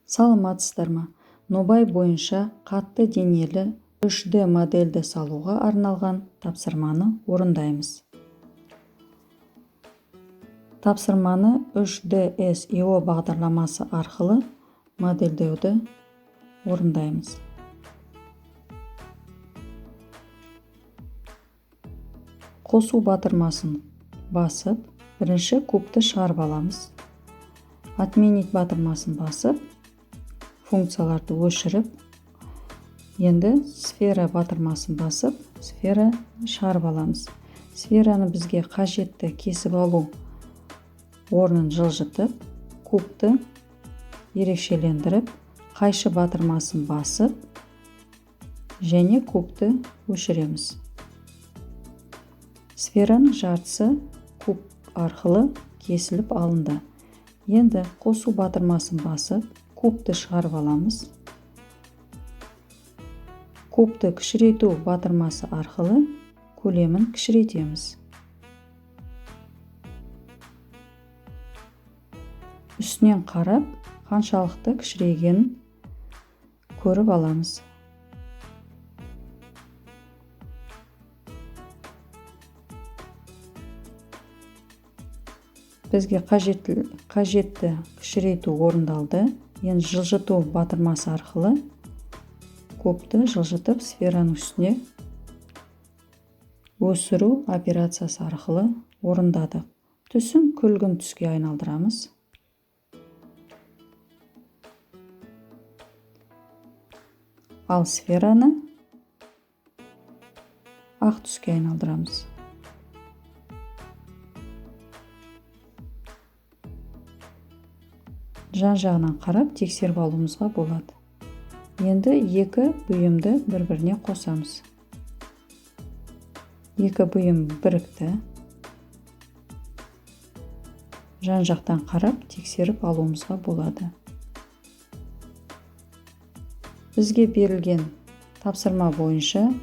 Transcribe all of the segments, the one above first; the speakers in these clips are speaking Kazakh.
Саламатсыздар ма? Нобай бойынша қатты денелі 3D модельді салуға арналған тапсырманы орындаймыз. Тапсырманы 3D-SEO бағдарламасы арқылы модельдеуді орындаймыз. Қосу батырмасын басып, бірінші кубты шығарып аламыз. Отменить батырмасын басып, функцияларды өшіріп, енді сфера батырмасын басып, сфера шығарып аламыз. Сфераны бізге қажетті кесіп алу орнын жылжытып, кубты ерекшелендіріп, қайшы батырмасын басып, және кубты өшіреміз. Сфераның жартысы куб арқылы кесіліп алынды. Енді қосу батырмасын басып, кубты шығарып аламыз. Кубты кішірейту батырмасы арқылы көлемін кішірейтеміз. Үстінен қарап, қаншалықты кішірейгенін көріп аламыз. Бізге қажетті кішірейту орындалды. Енді жылжыту батырмасы арқылы кубты жылжытып, сфераның үстіне өсіру операциясы арқылы орындадық. Түсін күлгін түске айналдырамыз. Ал сфераны ақ түске айналдырамыз. Жан-жағынан қарап тексеріп алуымызға болады. Енді екі бұйымды бір-біріне қосамыз. Екі бұйым бірікті. Жан-жақтан қарап тексеріп алуымызға болады. Бізге берілген тапсырма бойынша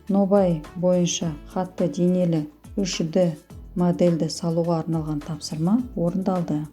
нобай бойынша қатты денелі 3D модельді салуға арналған тапсырма орындалды.